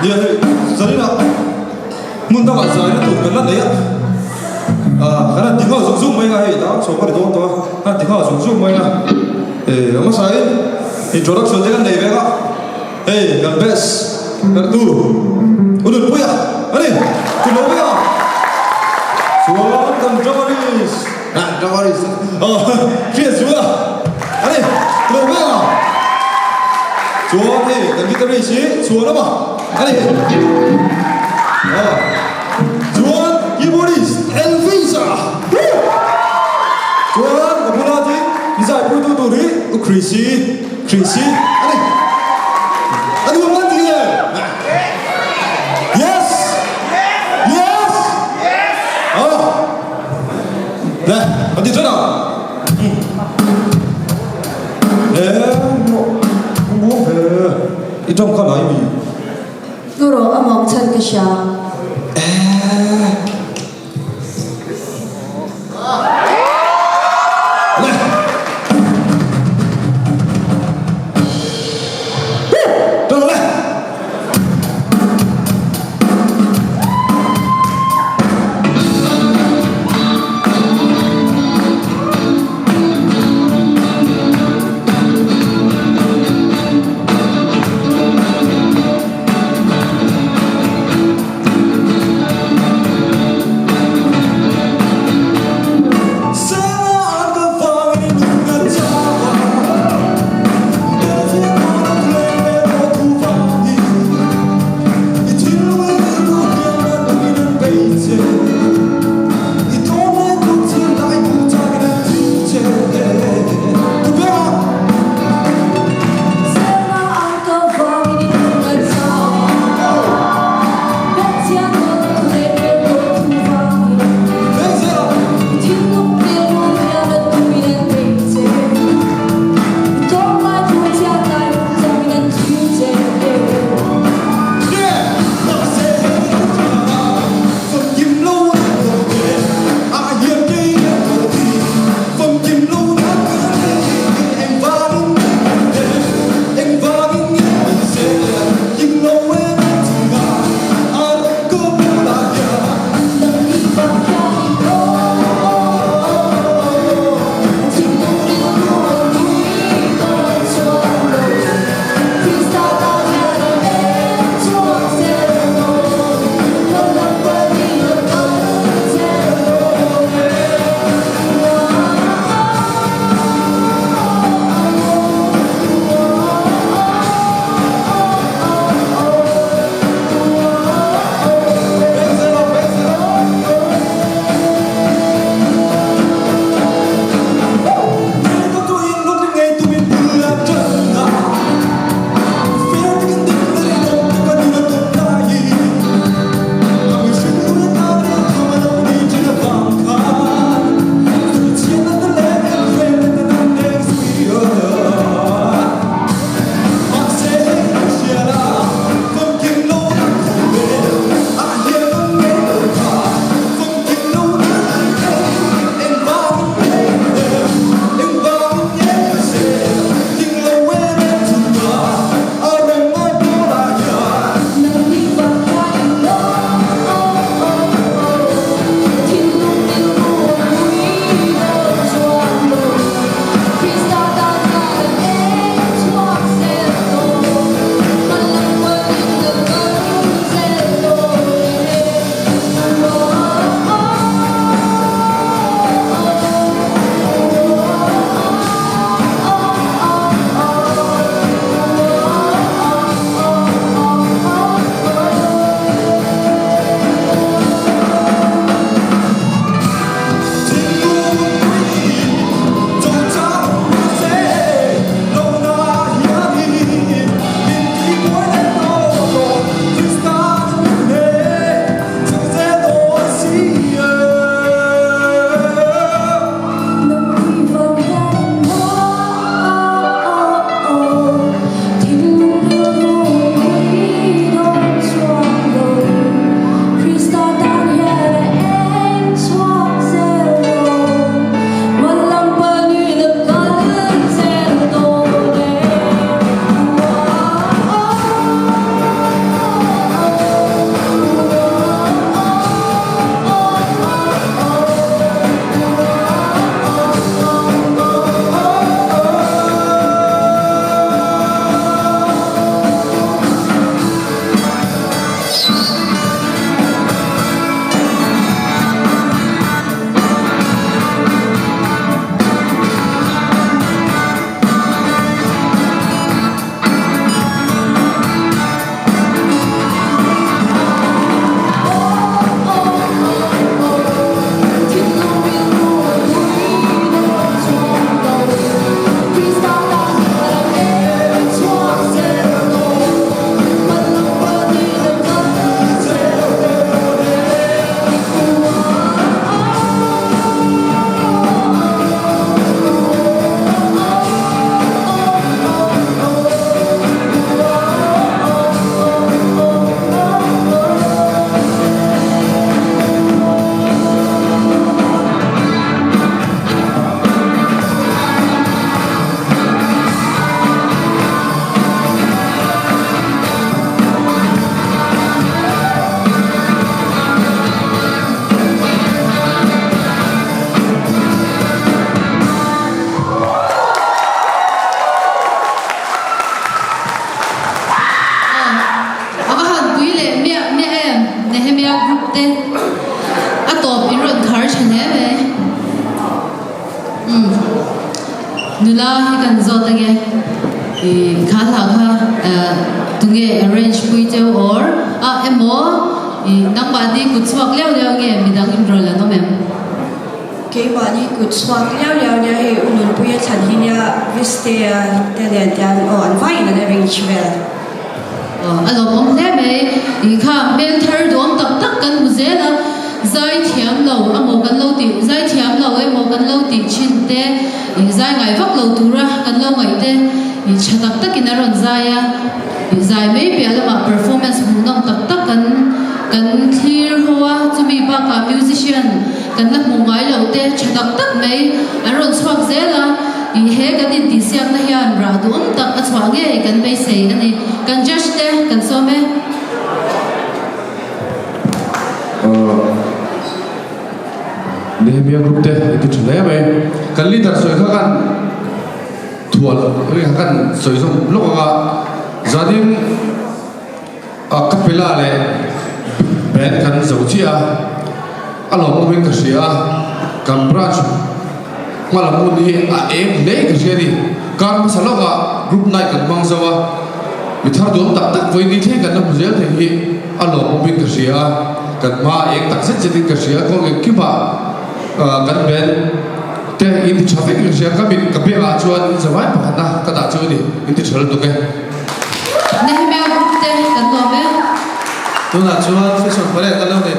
Nia hei zaninah hmun dangah zaina tur kan la nei a, ah kan han ti nghal zung zung mai a hei dang chhawm a ri dawn tawh a, kan han ti nghal zung zung mai a, eh a hmasain introduction te kan nei vek a, hei kan best perhtu U Nunpuia a ni, chu lo vek a, chuan kan drummerist ah drummerist aw Hriatzuala a ni, chu lo vek a, chuan hei kan guitarist hi Chhuanawma. A ni. Aw. Chuan keyboardist Elvis a. Chuan ka bula ding mi zaipuitu tur hi U Chrissy, Chrissy a ni. A nuam kan ti nge? Yes! Yes! Aw. Le, kan ti chuan ang. Le, maw, maw ve. I tawng kha lai mi. Thu rawh a mawng chhan ka hria. Eeh. Le. Woo! Tawng le. Nula hi kan zawt ange i kha hla kha tunge arrange pui cheu or a emaw i nangmahni kut chhuak liau liau nge midang inrawlh an awm em? Keimahni kut chhuak liau liau nia hei U Nunpuia thlan hi nia Vistea te nen te an aw an vaiin an arrange vel. Aw a lawmawm hle mai i kha hmel thar duam tak tak kan hmu zel a, zai thiam lo amaw kan lo tih zai thiam lo emaw kan lo tih thin te i zai ngai vak lo tura kan lo ngaih te i tha tak takin a rawn zai a, i zai mai piah lamah performance hmuhnawm tak tak kan kan thlir ho a, chumi bakah musician Kan la hmuh ngai loh te tha tak tak mai an rawn chhuak zel a, ih he kan intihsiakna hian rah duhawm tak a chhuah ngei kan beisei a ni. Kan judge te kan sawm e. Nehemia group te i ti tha hle mai. Kan leader sawi kha kan thual kha kan sawi zawm lawk ang a, zanin A capella leh band kan zo chiah a, a lawmawmin ka hria a, kan branch hma lam hun hi a eng hle in ka hria a ni. Kar hmasa lawkah group night kan hmang zo a, mi thar duam tak tak vawi ni thleng kan la hmu zel thei hi a lawmawmin ka hria a, kan hma a eng tak zet zetin ka hria a, kawng engkimah kan band te in ti tha vek in ka hria, ka mit ka bengah chuan in zavai pakhatna ka dah chu a ni, in ti tha lutuk e. Nehemia group te kan nuam e. Tunah chuan Fashion Parade kan lo nei.